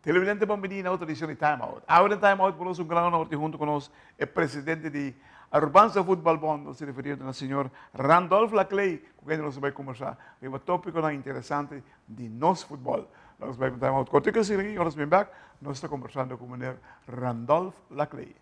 Televidente bon bini na otro edicion di Time Out. Awe den Time Out por nos un gran honor tin hunto cu nos e presidente di Arubanza Voetbal Bond, nos ta referiendo na señor Randolph Laclay, cu kende nos ta bay conversa riba topiconan interesante di nos futbol. Nos bay pa Time Out cortico asina aki, ora nos bin bek nos ta conversando cu meneer Randolph Laclay.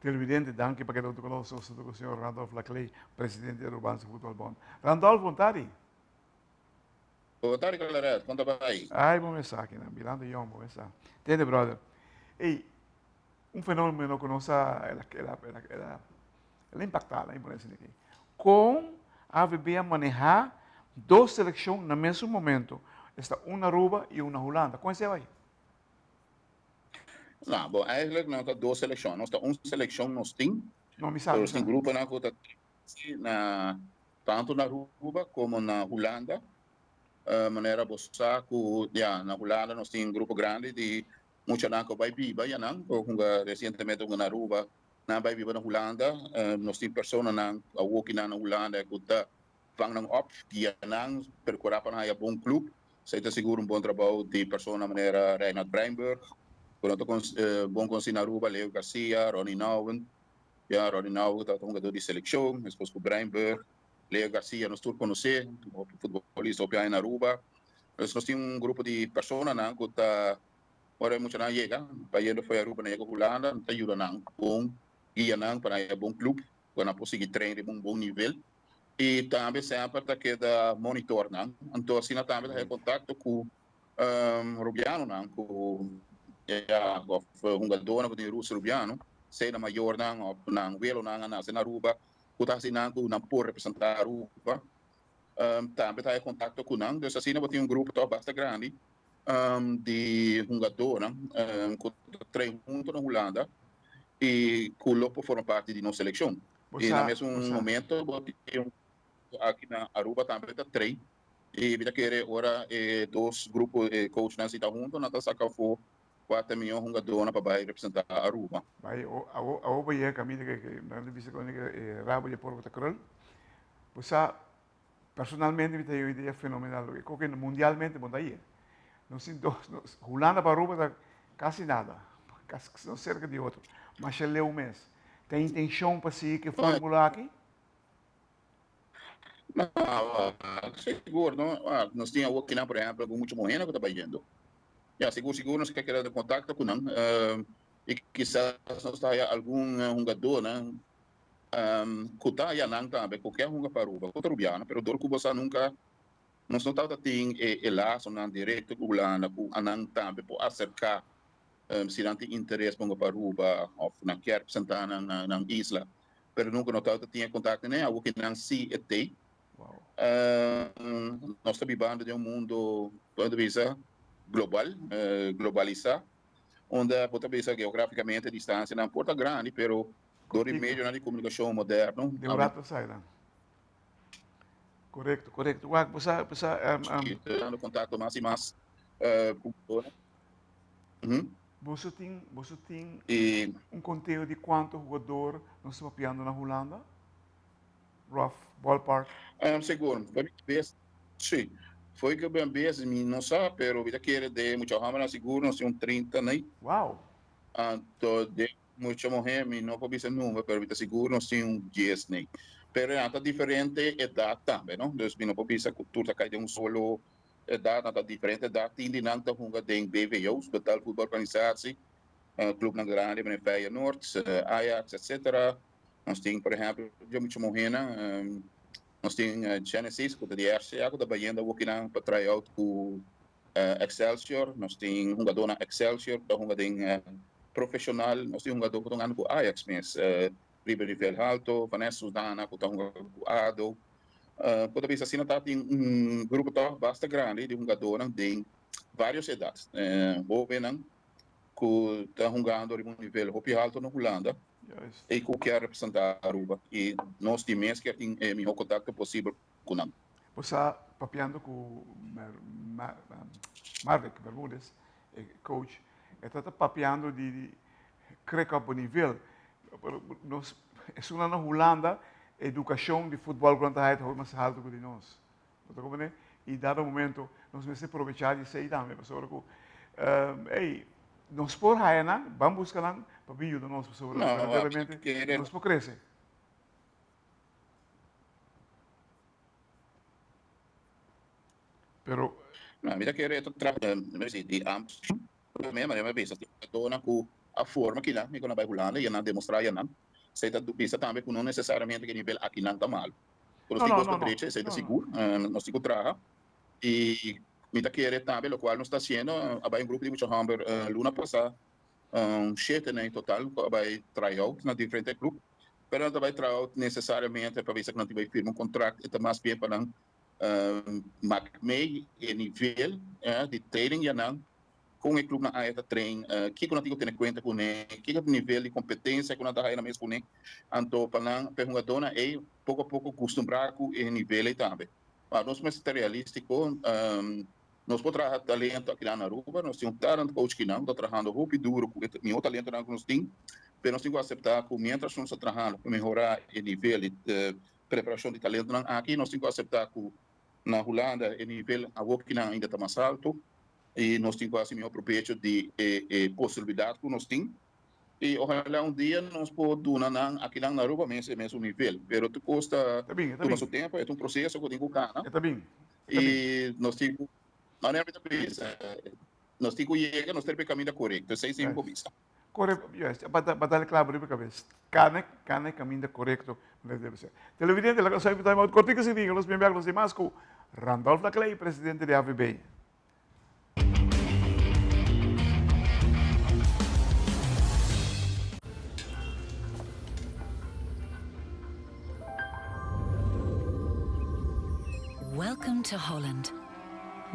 Televidente, danki pa keda huntu ku nos. Nos ta ku señor Randolph Laclay, presidente di Arubaanse Voetbal Bond. Randolph, bon tardi. Bon tardi, Claret. Kon ta bai? Ai, bo mesa aki nan. Mirando yong, bo mesa. Tende, brother. Ey, un fenomeno ku nos a, el a, el a, el a, el a, el a impacta, laat mi pone asina aki. Kon AVB a maneha dos selekshon na mesun momento, esta un na Aruba i un na Hulanda. Kon esei a bai? No, bo eigenlijk no ta dos seleccion. Nos ta un seleccion nos tin. No, mi sa, mi Nos tin sa. gruponan cu ta na tanto na Aruba como na Hulanda. Manera bo sa cu ya na Hulanda nos tin un grupo grandi di muchanan cu bai biba yanan, cu hunga recientemente hunga na Aruba, nan bai biba na Hulanda. Nos tin personanan awokinan na Hulanda cu ta vang nan op, guia nan, percura pa nan haya bon club. Esei ta sigur un bon trabou di persona manera Reinhard Breinburg, ku no ta bon konosí na Aruba, Leo Garcia, Ronnie Nouwen. Ya, Ronnie Nouwen tabata hungadó di selekshon, meskos ku Breinburg. Leo Garcia nos tur konosé, hopi futbolista hopi aña na Aruba. Dus nos tin un grupo di personanan ku ta ora e muchanan yega, bayendo fo'i Aruba nan yega Hulanda, nan ta yuda nan bon, guia nan pa nan haya bon club, ku nan por sigui train riba un bon nivel. Y tambe semper ta keda monitor nan. Anto asina tambe ta haya contacto cu Rubianonan cu ya of hungadornan cu tin roots Rubiano, sea nan mayornan of nan welonan a nace na Aruba cu ta haci nan cu nan por representa Aruba. Tambe ta haya contacto cu nan. Dus asina bo tin un grupo toch basta grandi di hungadornan cu ta train hunto na Hulanda y cu lo por forma parti di nos seleccion. Bo I na sa, mes bo un sa. momento bo tin un aki na Aruba tambe ta train i mi ta kere ora e dos grupo e coachnan si ta hunto nan ta saka afo kua ta e mihó hungadónan pa bai representá Aruba. Bai awo awo bo yega kaminda ke ke nan ta bisa ku e rabo di e porko ta krul. Bo sa personalmente mi ta haña un idea fenomenal loke koke mundialmente bo ta haña. Nos tin dos nos Hulanda pa Aruba ta kasi nada kasi no serka di otro masha leu mes. Ta intencion pa sigui cu e formula aki? No, sigur no. Nos tin awor kinan, por ehempel, cu mucho muhernan cu ta bayendo. Ya, sigur sigur nos ke keda den contacto cu nan y kisas nos ta haya algun hungadornan cu ta haya nan tambe cu ke hunga pa Aruba, cu ta Rubiano, pero dor cu bo sa nunca nos no tabata tin e lazonan directo cu Hulanda cu anan tambe por acerca Si nan tin interes ponga pa Aruba of nan kier presenta nan na nan isla, pero nunca no tabata tin e contacto n'e, awor ki nan si e tey. Nos ta bibando den un mundo punto di vista global, globalisá, unda bo ta bisa geográfikamente distansianan por ta grandi, pero dor di medionan di komunikashon moderno. Den un rato sa nan. Korekto, korekto. Wak, bo sa, bo sa. Ta dando kontakto mas i mas ku bo. Boso tin, boso tin un konteo di kuantu hugador nos ta papiando na Hulanda? Rough ballpark. Segun, for mi bes, si. Foi ku ben bes mi no sa, pero mi ta kere den mucha hòmbernan sigur nos tin un 30 nei. Wow! Anto den mucha muhé mi no por bisa number, pero mi ta sigur nos tin un dies nei. Pero nan ta diferente edat tambe, no? Dus mi no por bisa ku tur ta kai den un solo edat, nan ta diferente edat. Tin di nan ta hunga den BVO's, Betaald Voetbal Organisatie, klubnan grandi manera Feyenoord, Ajax, etcetera. Nos tin, por ehempel, dje mucha muhénan, nos tin Genesis ku ta di RCA ku ta bayendo awokinan pa try out ku Excelsior. Nos tin hungadónan Excelsior ku ta hunga den profeshonal. Nos tin hungadó ku ta hungando ku Ajax mes riba nivel halto. Vanessa Suzana ku ta hunga ku ado. Por ta bisa asina ta tin un grupo tòg basta grandi di hungadónan den vários edat. Hóbennan ku ta hungando riba un nivel hopi halto na Hulanda i ku kier representá Aruba i nos di mes kier tin e mihó kontakto posibel ku nan. Bo sa papiando ku Marvick Bermudez, e coach, e ta ta papiando di krek op bo nivel. Nos esunnan na Hulanda edukashon di futbòl ku nan ta haya ta hopi mas haltu ku di nos. Bo ta comprende? Y dado momento nos mester probecha di esey tambe pasobra cu ey nos por haya nan, ban busca nan pa bin yuda nos pasobra verdaderamente nos por crece. Pero. No, mi ta kere e ta trata di ambos. Prome manera mi a bisa tin jugadornan cu a forma kinan mi cu nan bay Hulanda y a nan demostra y a nan. Esey ta bisa tambe cu no necesariamente cu e nivel akinan ta malo. Pero nos tin cos pa drecha, esey ta sigur. Nos tin cu traha. Y mi ta kere tambe locual nos ta haciendo, a bay un grupo di mucha homber luna pasa, un shete na en total cu a bay try out na diferente club. Pero nan ta bay try out necesariamente pa bisa cu nan tin bay firma un contract, e ta mas bien pa nan mak mee e nivel di training ya nan. Kon e klubnan aya ta train, kiko nan tin ku tene kuenta kuné, kiko ta nivel di kompetensia ku nan ta haya nan mes kuné. Anto pa nan, pa e hungadónan ei poko a poko kustumbrá ku e nivel ei tambe. Ma nos mester ta realístiko, nos por traha talento akinan na Aruba, nos tin un talent coach kinan ku ta trahando hopi duro ku e mihó talentonan ku nos tin, pero nos tin ku aseptá ku miéntras nos ta trahando pa mehorá e nivel di preparashon di talentonan aki, nos tin ku aseptá ku na Hulanda e nivel awokinan ainda ta mas alto. I nos tin ku hasi mihó probecho di e posibilidat ku nos tin. I ojalá un dia nos por duna nan akinan na Aruba mes e mesun nivel. Pero tur kos ta tuma su tempu, e ta un proseso ku tin ku kana. I nos tin ku, manera mi ta bisa, nos tin ku yega, nos ta riba e kaminda korekto. Esei si mi por bisa. Korekto, juist. Bo ta dal e klabo riba e kabes. Kana, kana e kaminda korekto manera debe ser. Televidente, laga nos a invitá mi kortiko si diga los bienbèk los demas ku Randolph Laclay, presidente di AVB. Welcome to Holland.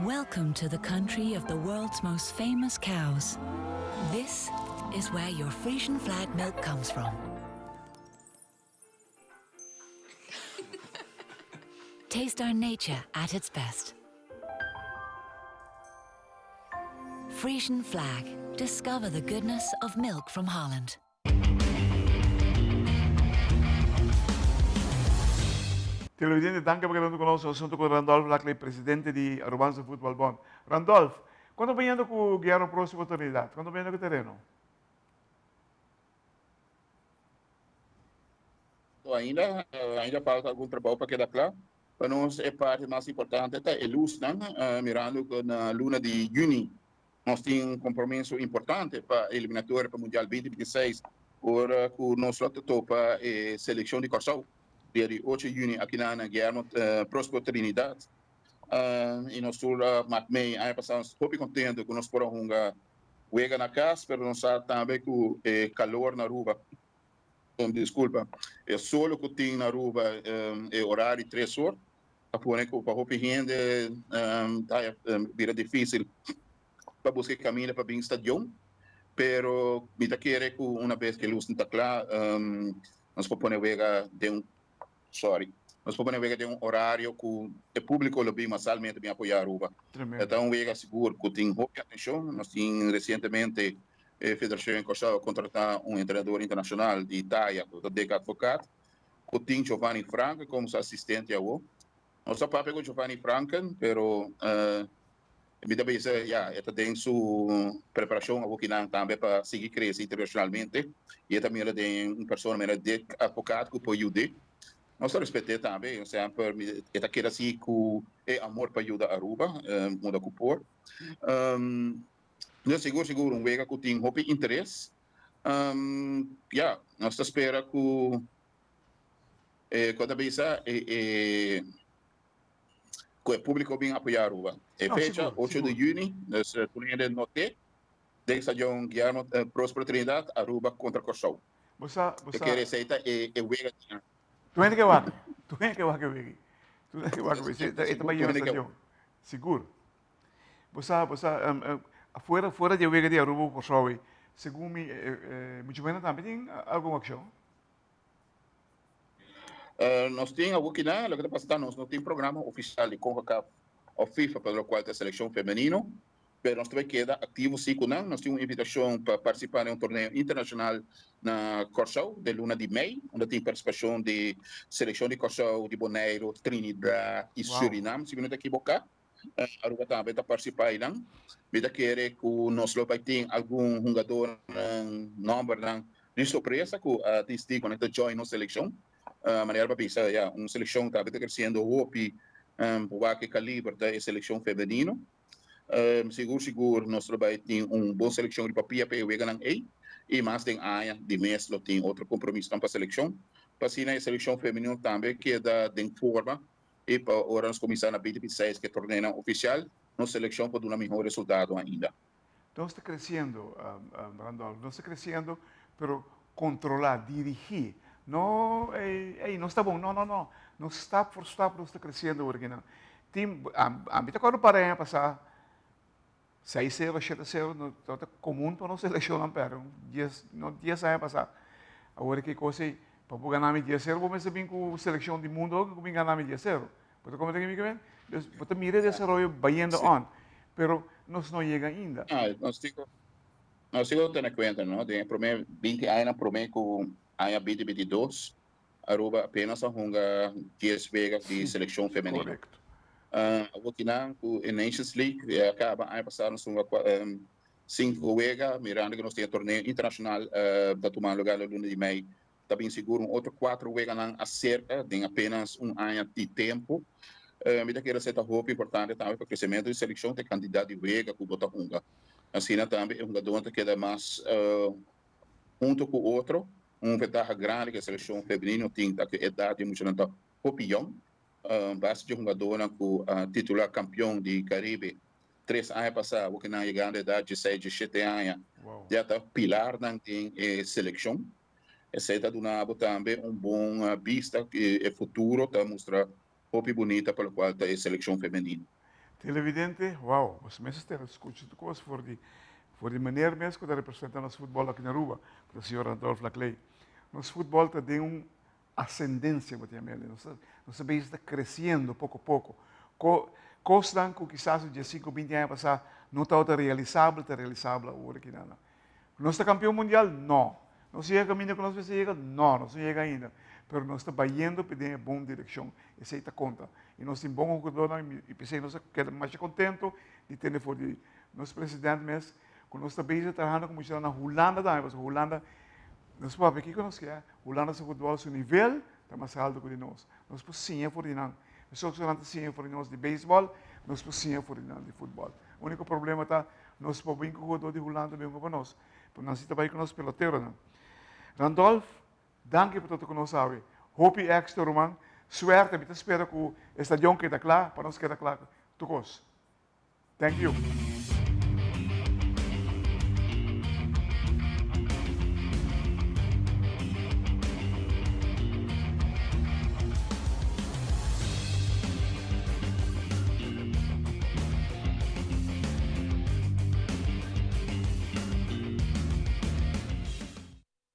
Welcome to the country of the world's most famous cows. This is where your Frisian flag milk comes from. Taste our nature at its best. Frisian flag. Discover the goodness of milk from Holland. Televidente, danki pa keda huntu ku nos asuntu ku Randolph Laclay, presidente di Arubanse Voetbal Bond. Randolph, kon ta bayendo ku Guillermo Próximo Trinidad? Kon ta bayendo ku tereno? Ainda, ainda falta algun trabou pa keda kla. Pa nos e parti mas importante ta e lusnan, mirando ku na luna di yüni Nos tin un compromiso importante pa eliminatoria pa Mundial 2026 ora cu nos lo ta topa e seleccion di Corsou dia di ocho juni aki na Guillermo Prospero Trinidad. Y nos tur a mak mei aña pasa nos hopi contento cu nos por a hunga wega na cas pero nos sa tambe cu e calor na Aruba, disculpa, e solo cu tin na Aruba e horario tres or. A pone ku pa hopi hende ta bira difísil pa buska e kaminda pa bin stadion, pero mi ta kere ku una bes ku e lusnan ta kla nos por pone wega den un sorry nos por pone wega den un orario ku e públiko lo bin masalmente bin apoyá Aruba. E ta un wega sigur ku tin hopi atenshon. Nos tin resientemente e Federashon di Kòrsou a kontratá un entrenador internashonal di Italia ku ta Dick Advocaat. Cu tin Giovanni Franken como su asistente awo. Nos a papia cu Giovanni Franken, pero mi ta bisa ya e ta den su preparacion awo kinan tambe pa sigui crece internacionalmente y e ta mira den un persona manera Dick Advocaat cu por yud'e. Nos ta respet'e tambe, yo semper e ta keda si cu e amor pa yuda Aruba unda cu por. No sigur sigur un wega cu tin hopi interes. Ya, nos ta spera ku e ku ta bisa e e ku e públiko bin apoyá Aruba. E No, fecha sigur, ocho di sigur. yüni, dus tur hende not'é den stadion Guillermo Próspero Trinidad, Aruba kontra Kòrsou. Bo sa, bo E sa. kere esei ta e e wega di nan. Tur hende ke wak, tur hende ke wak e wega. Tur hende ke wak e wega. E ta Sigur bai tur yena hende ke stadion. Sigur. Bo sa, bo sa, afuera, fuera di e wega di Aruba ku Kòrsou ei, segun mi, muchu meno tambe tin algun akshon. Nos tin awor kina, loke ta pasa ta nos no tin programa ofisial di Concacaf òf FIFA pa lokual ta selekshon femenino, pero nos ta bai keda aktivo si ku nan. Nos tin un invitashon pa partisipá den un torneo internashonal na Kòrsou den luna di mei, unda tin partisipashon di selekshon di Kòrsou, di Boneiru, Trinidad i Surinam, si mi no ta ekiboká. Aruba tambe ta participá einan. Mi ta kere ku nos lo bai tin algun hungadornan, nòmbernan di sorpresa ku a disidí ku nan ta join nos selekshon. Manera pa bisa ya un selekshon tambe ta kresiendo hopi por wak e kaliber ta e selekshon femenino. Sigur sigur nos lo bai tin un bon selekshon riba pia pa e weganan ei i mas den aña di mes lo tin otro kompromisonan pa selekshon pa asina e selekshon femenino tambe keda den forma I pa ora nos kuminsá na 2026 ku e torneonan ofisial, nos selekshon por duna mihó resultado ainda. Nos ta kresiendo, Randolph, nos ta kresiendo, pero kontrolá, dirigí, no ey, ey, nos ta bon, no, no, no, nos stap for stap nos ta kresiendo awor akinan. Tin, ami ta kòrda un par di aña pasá, seis sero, shete sero, no tabata komun pa nos selekshonnan pèrdè, un dies, no dies aña pasá. Awor aki kos ei, pa bo gana mi dies sero bo mester bin ku selekshon di mundu ku bin gana mi dies sero. Bo ta komprende ke mi ke men? Dus bo ta mira e desaroyo bayendo on, pero nos no yega ainda. Ah, nos tin ku, nos tin ku tene kuenta, no, den e promé binti añanan promé ku aña binti binti dos, Aruba apenas a hunga dies wega di seleccion femenino. Correcto. Awor kinan cu e Nations League a caba aña pasa nos hunga cinco wega, mirando cu nos tin e torneo internacional ta tuma lugar na luna di mei, ta bin sigur un otro cuatro weganan acerca den apenas un aña di tempo. Mi ta kere sa ta hopi importante tambe pa crecemento di seleccion ta e cantidad di wega cu bo ta hunga. Asina tambe e hungadornan ta keda mas hunto cu otro. Un ventaha grandi ku e selekshon femenino tin ta ku e edat di e muchanan ta hopi yòn. Basta dje hungadónan ku a titulá kampion di Karibe tres aña pasá, awor ku nan a yegando edat dieseis, diesshete aña, ya ta pilarnan den e selekshon. Esei ta duna bo tambe un bon bista ku e futuro ta mustra hopi bunita pa lokual ta e selekshon femenino. Televidente, wow, boso mes a skucha tur kos for di for di meneer mes ku ta representa nos futbòl aki na Aruba, ku ta señor Randolph Laclay. Nos futbòl ta den un asendensia, bo ta yama el. Nos ta nos ta bezig ta kresiendo poko poko. Ko kosnan ku kisas un diesinku, binti aña pasá no tabata realisabel ta realisabel awor aki nan. Nos ta kampion mundial? No. Nos yega kaminda ku nos mester yega? No, nos no yega ainda. Pero nos ta bayendo pa den e bon direkshon. Esei ta konta. I nos tin bon hugadornan i p'esei nos a keda masha kontento di tende for di nos president mes ku nos ta bezig trahando ku muchanan na Hulanda tambe pasobra Hulanda, nos papia kiko nos ke, Hulanda su futbòl su nivel ta mas alto ku di nos. Nos por siña for di nan. Meskos ku nan ta siña for di nos di beisbòl, nos por siña for di nan di futbòl. Úniko problema ta nos por bin ku hugador di Hulanda bin hunga pa nos, pero nan si ta bai ku nos peloteronan. Randolph, danki pa tota ku nos awe. Hopi éksito ruman. Suerte, mi ta spera ku e stadion keda kla pa nos keda kla tur kos. Thank you.